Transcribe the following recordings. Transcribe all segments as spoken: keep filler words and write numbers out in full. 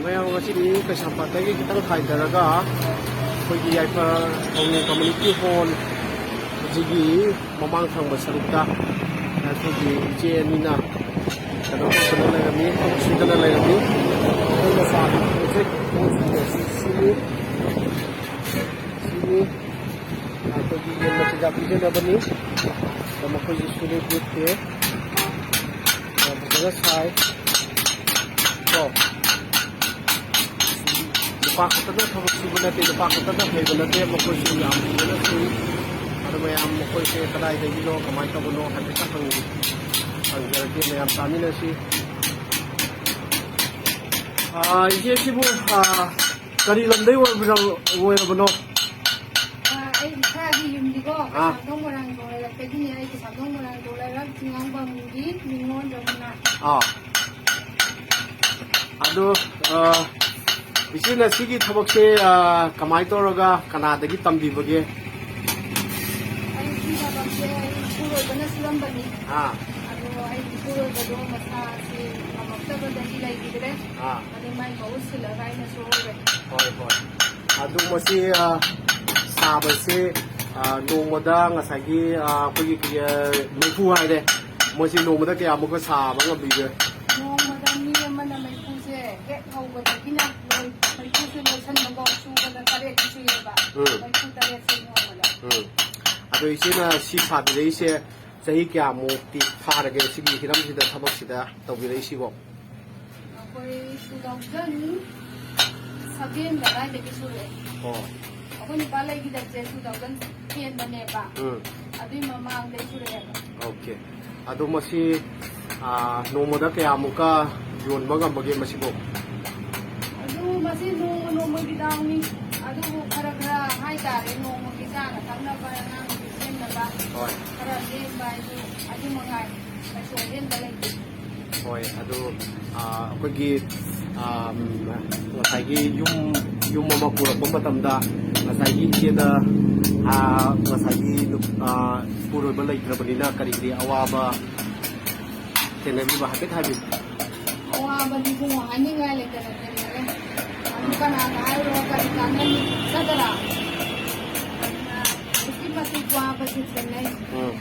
ꯃꯌꯥꯝ, ꯉꯁꯤꯗꯤ ꯀꯩꯁꯥꯝꯄꯥꯠꯇꯒꯤ ꯈꯤꯇꯪ ꯍꯥꯏꯊꯔꯒ ꯑꯩꯈꯣꯏꯒꯤ ꯌꯥꯏꯐ ꯊꯧꯅꯤ ꯀꯝꯃ꯭ꯌꯨꯅꯤꯇꯤ ꯍꯣꯜ ꯁꯤꯒꯤ ꯃꯃꯥꯡ ꯊꯪꯕ ꯁꯔꯨꯛꯇ ꯑꯩꯈꯣꯏꯒꯤ ꯏꯆꯦ ꯑꯅꯤꯅ ꯀꯩꯅꯣ ꯇꯧꯗꯅ ꯂꯩꯔꯝꯃꯤ, ꯊꯕꯛ ꯁꯨꯗꯅ ꯂꯩꯔꯝꯃꯤ꯫ ꯑꯩꯈꯣꯏꯅ ꯁꯥꯔꯤꯕ ꯄꯣꯠꯁꯦ, ꯄꯣꯠꯁꯤꯡ ꯑꯁꯤ ꯁꯤꯅꯤ, ꯁꯤꯅꯤ꯫ ꯑꯩꯈꯣꯏꯒꯤ ꯌꯦꯟ ꯃꯆꯤꯟꯖꯥꯛ ꯄꯤꯖꯅꯕꯅꯤ꯫ ꯑꯗꯣ ꯃꯈꯣꯏꯁꯤ ꯁꯨꯔꯦ ꯇꯦꯛꯇꯦ꯫ ꯌꯥꯝ ꯐꯖꯅ ꯁꯥꯏ꯫ ꯀꯣ꯫ ꯅꯨꯄꯥ ꯈꯛꯇꯅ ꯊꯕꯛ ꯁꯨꯕ ꯅꯠꯇꯦ, ꯅꯨꯄꯥ ꯈꯛꯇꯅ ꯍꯩꯕ ꯅꯠꯇꯦ, ꯃꯈꯣꯏꯁꯨ ꯌꯥꯝ ꯐꯖꯅ ꯁꯨꯏ꯫ ꯑꯗꯣ ꯃꯌꯥꯝ ꯃꯈꯣꯏꯁꯦ ꯀꯗꯥꯏꯗꯒꯤꯅꯣ, ꯀꯃꯥꯏꯅ ꯇꯧꯕꯅꯣ ꯍꯥꯏꯐꯦꯠꯇ ꯍꯪ-, ꯍꯪꯖꯔꯛꯀꯦ, ꯃꯌꯥꯝ ꯇꯥꯃꯤꯟꯅꯁꯤ꯫ ꯑꯥ, ꯏꯆꯦ ꯁꯤꯕꯨ, ꯑꯥ, ꯀꯔꯤ ꯂꯝꯗꯩ ꯑꯣꯏꯕꯤꯔ-, ꯑꯣꯏꯔꯕꯅꯣ? ꯑꯥ, ꯑꯩ ꯏꯁꯥꯒꯤ ꯌꯨꯝꯗꯤꯀꯣ, ꯑꯥ꯫ ꯀꯩꯁꯥꯝꯊꯣꯡ ꯃꯣꯏꯔꯥꯡꯊꯣꯡ ꯂꯩꯔꯛꯇꯒꯤꯅꯦ꯫ ꯑꯩ ꯀꯩꯁꯥꯝꯊꯣꯡ ꯃꯣꯏꯔꯥꯡꯊꯣꯡ ꯂꯩꯔꯛ ꯆꯤꯡꯉꯥꯡꯕꯝꯒꯤ ꯅꯤꯉꯣꯜ ꯔꯃꯅꯥ꯫ ꯑꯥ꯫ ꯑꯗꯣ, ꯑꯥ, ꯏꯆꯦꯅ ꯁꯤꯒꯤ ꯊꯕꯛꯁꯦ, ꯑꯥ, ꯀꯃꯥꯏꯅ ꯇꯧꯔꯒ ꯀꯅꯥꯗꯒꯤ ꯇꯝꯕꯤꯕꯒꯦ? ꯑꯩ ꯁꯤ ꯊꯕꯛꯁꯦ ꯑꯩ ꯏꯄꯨꯔꯣꯏꯕꯅ ꯁꯨꯔꯝꯕꯅꯤ꯫ ꯑꯥ꯫ ꯑꯗꯣ ꯑꯩ ꯏꯄꯨꯔꯣꯏꯕꯗꯣ ꯃꯁꯥꯁꯤ ꯉꯝꯃꯛꯇꯕꯗꯒꯤ ꯂꯩꯈꯤꯗ꯭ꯔꯦ꯫ ꯑꯥ꯫ ꯑꯗꯨ ꯃꯥꯏ ꯃꯍꯨꯠ ꯁꯤꯜꯂꯒ ꯑꯩꯅ ꯁꯨꯍꯧꯔꯦ꯫ ꯍꯣꯏ, ꯍꯣꯏ꯫ ꯑꯗꯨ ꯃꯁꯤ, ꯑ, ꯁꯥꯕꯁꯤ, ꯑ, ꯅꯣꯡꯃꯗ ꯉꯁꯥꯏꯒꯤ, ꯑ, ꯑꯩꯈꯣꯏꯒꯤ, ꯑ, ꯃꯩꯐꯨ ꯍꯥꯏꯔꯦ, ꯃꯣꯏꯁꯤ ꯅꯣꯡꯃꯗ ꯀꯌꯥꯃꯨꯛꯀ ꯁꯥꯕ ꯉꯝꯕꯤꯒꯦ? ꯅꯣꯡꯃꯗ ꯃꯤ ꯑꯃꯅ ꯃꯩꯐꯨꯁꯦ ꯍꯦꯛ ꯍꯧꯕꯗꯒꯤꯅ ꯂꯣꯏ-, ꯃꯩꯐꯨꯁꯦ ꯂꯣꯏꯁꯟꯕꯐꯥꯎ ꯁꯨꯕꯗ ꯇꯔꯦꯠ ꯁꯨꯏꯌꯦꯕ꯫ ꯎꯝ꯫ ꯃꯩꯐꯨ ꯇꯔꯦꯠꯁꯦ ꯅꯣꯡꯃꯗ꯫ ꯎꯝ꯫ ꯑꯗꯣ ꯏꯆꯦꯅ ꯁꯤ ꯁꯥꯕꯤꯔꯛꯏꯁꯦ ꯆꯍꯤ ꯀꯌꯥꯃꯨꯛꯇꯤ ꯐꯥꯔꯒꯦ ꯁꯤꯒꯤ ꯍꯤꯔꯝꯁꯤꯗ, ꯊꯕꯛꯁꯤꯗ ꯇꯧꯕꯤꯔꯛꯏꯁꯤꯕꯣ? ꯑꯩꯈꯣꯏ two thousand seven ꯑꯗꯥꯏꯗꯒꯤ ꯁꯨꯔꯛꯑꯦ꯫ ꯑꯣ꯫ ꯑꯩꯈꯣꯏ ꯅꯨꯄꯥ ꯂꯩꯈꯤꯗꯕꯁꯦ two thousand ten ꯗꯅꯦꯕ꯫ ꯎꯝ꯫ ꯑꯗꯨꯏ ꯃꯃꯥꯡꯗꯩ ꯁꯨꯔꯛꯑꯦꯕ꯫ ꯑꯣꯀꯦ꯫ ꯑꯗꯣ ꯃꯁꯤ, ꯑꯥ, ꯅꯣꯡꯃꯗ ꯀꯌꯥꯃꯨꯛꯀ ꯌꯣꯟꯕ ꯉꯝꯕꯒꯦ ꯃꯁꯤꯕꯨ? ꯑꯗꯨ ꯃꯁꯤ ꯅꯣꯡꯃ ꯅꯣꯡꯃꯒꯤ ꯗꯥꯎꯅꯤ꯫ ꯑꯗꯨꯕꯨ ꯈꯔ ꯈꯔ ꯍꯥꯏꯇꯥꯔꯦ, ꯅꯣꯡꯃꯒꯤ ꯆꯥꯅ ꯊꯛꯅꯕ, ꯑꯉꯥꯡꯒꯤ ꯁꯦꯝꯅꯕ ꯍꯣꯏ꯫ ꯈꯔ ꯂꯦꯝꯕ ꯍꯥꯏꯗꯨ ꯑꯗꯨ ꯃꯉꯥꯏ꯫ ꯀꯩꯁꯨ ꯑꯍꯦꯟꯕ ꯂꯩꯇꯦ꯫ ꯍꯣꯏ, ꯑꯗꯨ, ꯑꯥ, ꯑꯩꯈꯣꯏꯒꯤ, ꯑꯥ, ꯉꯁꯥꯏꯒꯤ ꯌꯨꯝ, ꯌꯨꯝ ꯑꯃ ꯄꯨꯔꯛꯄ ꯃꯇꯝꯗ ꯉꯁꯥꯏꯒꯤ ꯏꯆꯦꯗ, ꯑꯥ, ꯉꯁꯥꯏꯒꯤ ꯅꯨꯞ-, ꯑꯥ, ꯏꯄꯨꯔꯣꯏꯕ ꯂꯩꯇ꯭ꯔꯕꯅꯤꯅ ꯀꯔꯤ ꯀꯔꯤ ꯑꯋꯥꯕ ꯊꯦꯡꯅꯕꯤꯕ ꯍꯥꯏꯐꯦꯠ ꯍꯥꯏꯕꯤꯌꯨ꯫ ꯑꯋꯥꯕ ꯏꯕꯨꯡꯉꯣ ꯍꯥꯏꯅꯤꯡꯉꯥꯏ ꯂꯩꯇꯅ ꯊꯦꯡꯅꯔꯦ꯫ ꯑꯗꯨ ꯀꯅꯥꯅ ꯍꯥꯏꯔꯨꯔꯒ ꯀꯔꯤ ꯀꯥꯟꯅꯅꯤ? ꯅꯠꯇ꯭ꯔꯥ? ꯑꯗꯨꯛꯀꯤ ꯃꯇꯤꯛ ꯋꯥꯕꯁꯨ ꯊꯦꯡꯅꯩ꯫ ꯎꯝ꯫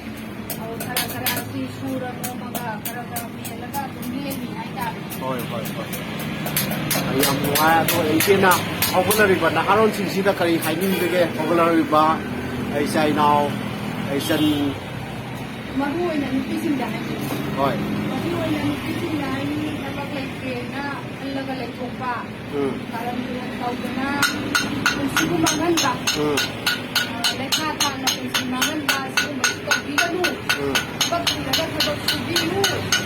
ꯑꯗꯨ ꯈꯔ ꯈꯔ ꯁꯤ ꯁꯨꯔ ꯅꯣꯝꯃꯒ ꯈꯔ ꯈꯔ ꯃꯦꯜꯂꯒ ꯑꯗꯨꯝ ꯂꯦꯜꯂꯤ ꯍꯥꯏꯇꯥꯔꯦ꯫ ꯍꯣꯏ, ꯍꯣꯏ, ꯍꯣꯏ꯫ ꯑꯩ ꯌꯥꯝ ꯅꯨꯡꯉꯥꯏ꯫ ꯑꯗꯣ ꯏꯆꯦꯅ ꯍꯧꯒꯠꯂꯛꯂꯤꯕ ꯅꯍꯥꯔꯣꯜꯁꯤꯡꯁꯤꯗ ꯀꯔꯤ ꯍꯥꯏꯅꯤꯡꯕꯒꯦ? ꯍꯧꯒꯠꯂꯛꯂꯤꯕ ꯏꯆꯥ ꯏꯅꯥꯎ, ꯏꯆꯟ ꯃꯔꯨ ꯑꯣꯏꯅ ꯅꯨꯄꯤꯁꯤꯡꯗ ꯍꯥꯏꯅꯤꯡꯉꯤ꯫ ꯍꯣꯏ꯫ ꯃꯔꯨ ꯑꯣꯏꯅ ꯅꯨꯄꯤꯁꯤꯡꯗ ꯍꯥꯏꯅꯤꯡꯉꯤ, ꯊꯕꯛ ꯂꯩꯇꯦꯅ ꯈꯜꯂꯒ ꯂꯩꯊꯣꯛꯄ, ꯎꯝ꯫ ꯀꯔꯟ ꯇꯨꯔꯟ ꯇꯧꯗꯅ ꯄꯨꯟꯁꯤꯕꯨ ꯃꯥꯡꯍꯟꯕ, ꯎꯝ꯫ ꯑ, ꯂꯩꯈꯥ ꯊꯥꯡꯅ ꯄꯨꯟꯁꯤ ꯃꯥꯡꯍꯟꯕ, ꯁꯤꯒꯨꯝꯕꯁꯤ ꯇꯧꯕꯤꯒꯅꯨ꯫ ꯎꯝ꯫ ꯊꯕꯛ ꯊꯤꯔꯒ ꯊꯕꯛ ꯁꯨꯕꯤꯌꯨ꯫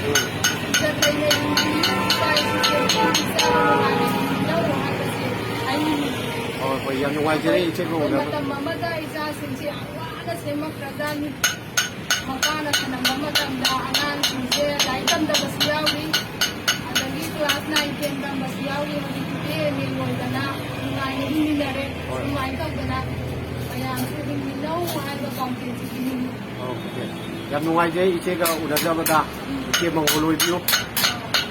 ꯎꯝ꯫ ꯏꯖꯠ ꯂꯩꯅ ꯍꯤꯡꯕꯤꯌꯨ, ꯏꯆꯥ ꯏꯁꯨ ꯁꯦꯝꯕꯤꯌꯨ, ꯏꯆꯥ ꯅꯨꯡꯉꯥꯏꯅ ꯍꯤꯡꯃꯤꯟꯅꯧ ꯍꯥꯏꯕꯁꯦ ꯍꯥꯏꯅꯤꯡꯉꯤ꯫ ꯍꯣꯏ, ꯍꯣꯏ, ꯌꯥꯝ ꯅꯨꯡꯉꯥꯏꯖꯔꯦ ꯏꯆꯦꯒ ꯑꯩꯈꯣꯏ ꯎꯅꯕ꯫ ꯃꯇꯝ ꯑꯃꯗ ꯏꯆꯥꯁꯤꯡꯁꯦ ꯌꯥꯝ ꯋꯥꯅ ꯁꯦꯝꯃꯛꯈ꯭ꯔꯖꯥꯠꯅꯤ꯫ ꯃꯄꯥꯅ ꯊꯅꯝꯕ ꯃꯇꯝꯗ ꯑꯉꯥꯡꯁꯤꯡꯁꯦ ꯂꯥꯏꯔꯤꯛ ꯇꯝꯗꯕꯁꯨ ꯌꯥꯎꯔꯤ, ꯑꯗꯒꯤ class nine ten ꯇꯝꯕꯁꯨ ꯌꯥꯎꯔꯤ꯫ ꯍꯧꯖꯤꯛꯇꯤ ꯑꯦꯝ ꯑꯦ ꯂꯣꯏꯗꯅ ꯅꯨꯡꯉꯥꯏꯅ ꯍꯤꯡꯃꯤꯟꯅꯔꯦ꯫ ꯍꯣꯏ꯫ ꯁꯨꯃꯥꯏꯅ ꯇꯧꯗꯅ ꯃꯌꯥꯝꯁꯨ ꯍꯤꯡꯃꯤꯟꯅꯧ ꯍꯥꯏꯕ ꯄꯥꯎꯖꯦꯜꯁꯤ ꯄꯤꯅꯤꯡꯉꯤ꯫ ꯑꯣꯀꯦ꯫ ꯌꯥꯝ ꯅꯨꯡꯉꯥꯏꯖꯩ ꯏꯆꯦꯒ ꯎꯅꯖꯕꯗ꯫ ꯏꯆꯦ ꯃꯪꯒꯣꯜ ꯑꯣꯏꯕꯤꯌꯨ꯫